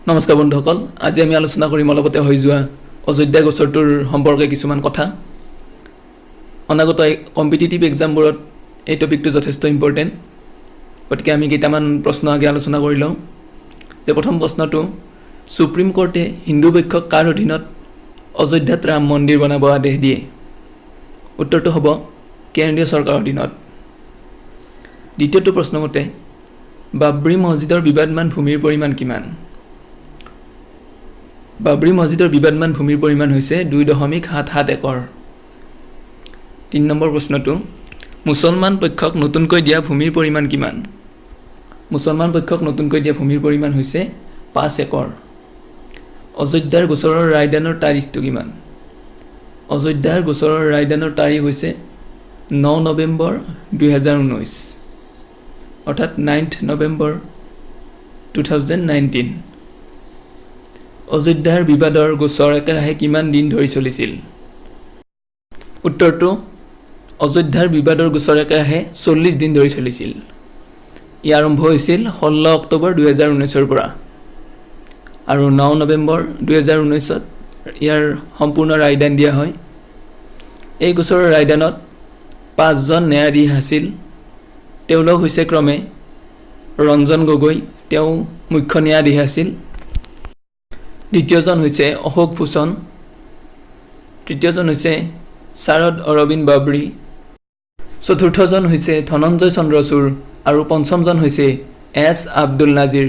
নমস্কাৰ বন্ধুসকল, আজি আমি আলোচনা কৰিম অলপতে হৈ যোৱা অযোধ্যা গোচৰটোৰ সম্পৰ্কে কিছুমান কথা। অনাগত কম্পিটিটিভ এক্সামবোৰত এই টপিকটো যথেষ্ট ইম্পৰ্টেণ্ট। গতিকে আমি কেইটামান প্ৰশ্ন আগে আলোচনা কৰি লওঁ যে প্ৰথম প্ৰশ্নটো, ছুপ্ৰিম কোৰ্টে হিন্দু পক্ষক কাৰ অধীনত অযোধ্যাত ৰাম মন্দিৰ বনাব আদেশ দিয়ে? উত্তৰটো হ'ব কেন্দ্ৰীয় চৰকাৰৰ অধীনত। দ্বিতীয়টো প্ৰশ্নমতে, বাবৰি মছজিদৰ বিবাদমান ভূমিৰ পৰিমাণ কিমান? বাবৰি মছজিদৰ বিবাদমান ভূমিৰ পৰিমাণ হৈছে 2.77 একৰ। 3 নম্বৰ প্ৰশ্নটো, মুছলমান পক্ষক নতুনকৈ দিয়া ভূমিৰ পৰিমাণ কিমান? মুছলমান পক্ষক নতুনকৈ দিয়া ভূমিৰ পৰিমাণ হৈছে 5 একৰ। অযোধ্যাৰ গোচৰৰ ৰায়দানৰ তাৰিখটো কিমান? অযোধ্যাৰ গোচৰৰ ৰায়দানৰ তাৰিখ হৈছে 9 নৱেম্বৰ 2019, অৰ্থাৎ 9th November 2019। অযোধ্যাৰ বিবাদৰ গোচৰ একেৰাহে কিমান দিন ধৰি চলিছিল? উত্তৰটো, অযোধ্যাৰ বিবাদৰ গোচৰ একেৰাহে 40 দিন ধৰি চলিছিল। ই আৰম্ভ হৈছিল 16 অক্টোবৰ 2019ৰ পৰা আৰু 9 নৱেম্বৰ 2019ত ইয়াৰ সম্পূৰ্ণ ৰায়দান দিয়া হয়। এই গোচৰৰ ৰায়দানত পাঁচজন ন্যায়াধীশ আছিল। তেওঁলোক হৈছে ক্ৰমে ৰঞ্জন গগৈ, তেওঁ মুখ্য ন্যায়াধীশ আছিল। দ্বিতীয়জন হৈছে অশোক ভূষণ। তৃতীয়জন হৈছে শাৰদ অৰবিন্দ বাবৰি। চতুৰ্থজন হৈছে ধনঞ্জয় চন্দ্ৰচূড় আৰু পঞ্চমজন হৈছে এছ আব্দুল নাজিৰ।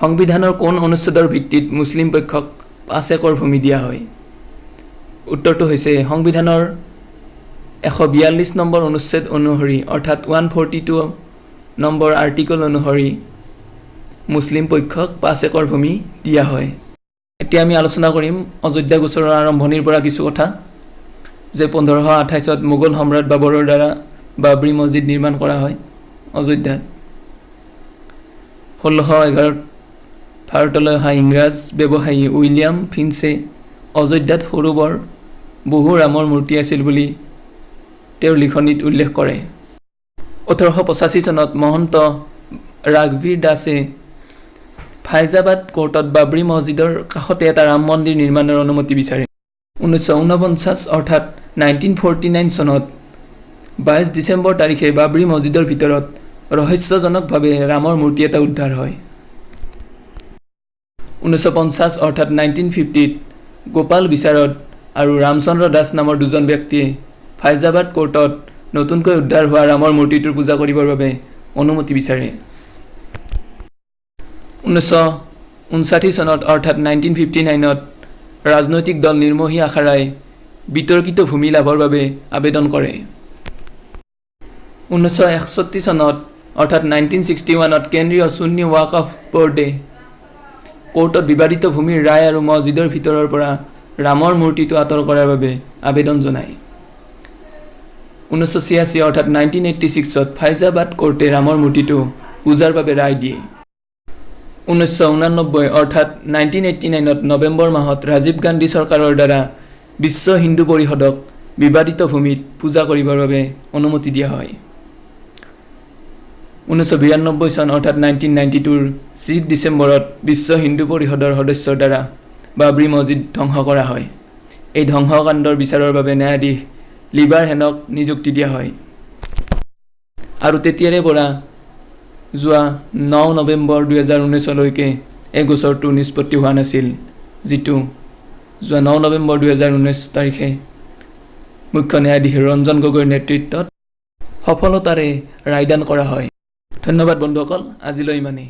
সংবিধানৰ কোন অনুচ্ছেদৰ ভিত্তিত মুছলিম পক্ষক 5 একৰ ভূমি দিয়া হয়? উত্তৰটো হৈছে সংবিধানৰ 142 নম্বৰ অনুচ্ছেদ অনুসৰি, অৰ্থাৎ 142 নম্বৰ আৰ্টিকল অনুসৰি মুছলিম পক্ষক 5 একৰ ভূমি দিয়া হয়। এতিয়া আমি আলোচনা কৰিম অযোধ্যা গোচৰৰ আৰম্ভণিৰ পৰা কিছু কথা যে 1528ত মোগল সম্ৰাট বাবৰৰ দ্বাৰা বাবৰি মছজিদ নিৰ্মাণ কৰা হয় অযোধ্যাত। 1611ত ভাৰতলৈ অহা ইংৰাজ ব্যৱসায়ী উইলিয়াম ফিঞ্চে অযোধ্যাত সৰু বৰ বহু ৰামৰ মূৰ্তি আছিল বুলি তেওঁৰ লিখনিত উল্লেখ কৰে। 1885 চনত মহন্ত ৰাঘবীৰ দাসে ফাইজাবাদ কোৰ্টত বাবৰি মছজিদৰ কাষতে এটা ৰাম মন্দিৰ নিৰ্মাণৰ অনুমতি বিচাৰে। 1949 অৰ্থাৎ 1949 চনত 22 ডিচেম্বৰ তাৰিখে বাবৰি মছজিদৰ ভিতৰত ৰহস্যজনকভাৱে ৰামৰ মূৰ্তি এটা উদ্ধাৰ হয়। 1950 অৰ্থাৎ 1950ত গোপাল বিশাৰদ আৰু ৰামচন্দ্ৰ দাস নামৰ দুজন ব্যক্তিয়ে ফাইজাবাদ কোৰ্টত নতুনকৈ উদ্ধাৰ হোৱা ৰামৰ মূৰ্তিটোৰ পূজা কৰিবৰ বাবে অনুমতি বিচাৰে। 1959 চনত অৰ্থাৎ 1959ত ৰাজনৈতিক দল নিৰ্মোহী আখাৰাই বিতৰ্কিত ভূমি লাভৰ বাবে আবেদন কৰে। 1961 চনত অৰ্থাৎ 1961ত কেন্দ্ৰীয় চুন্নী ৱাকফ বোৰ্ডে কোৰ্টত বিবাদিত ভূমিৰ ৰায় আৰু মছজিদৰ ভিতৰৰ পৰা ৰামৰ মূৰ্তিটো আঁতৰ কৰাৰ বাবে আবেদন জনায়। 1986 অৰ্থাৎ 1986ত ফাইজাবাদ কোৰ্টে ৰামৰ মূৰ্তিটো পূজাৰ বাবে ৰায় দিয়ে। 1989 অৰ্থাৎ 1989ত নৱেম্বৰ মাহত ৰাজীৱ গান্ধী চৰকাৰৰ দ্বাৰা বিশ্ব হিন্দু পৰিষদক বিবাদিত ভূমিত পূজা কৰিবৰ বাবে অনুমতি দিয়া হয়। 1992 চন অৰ্থাৎ 1992ৰ 6 ডিচেম্বৰত বিশ্ব হিন্দু পৰিষদৰ সদস্যৰ দ্বাৰা বাবৰি মছজিদ ধ্বংস কৰা হয়। এই ধ্বংসকাণ্ডৰ বিচাৰৰ বাবে ন্যায়াধীশ লিবাৰহেনক নিযুক্তি দিয়া হয় আৰু তেতিয়াৰে পৰা যোৱা 9 নৱেম্বৰ 2019লৈকে এই গোচৰটো নিষ্পত্তি হোৱা নাছিল, যিটো যোৱা 9 নৱেম্বৰ 2019 তাৰিখে মুখ্য ন্যায়াধীশ ৰঞ্জন গগৈৰ নেতৃত্বত সফলতাৰে ৰায়দান কৰা হয়। ধন্যবাদ বন্ধুসকল, আজিলৈ ইমানেই।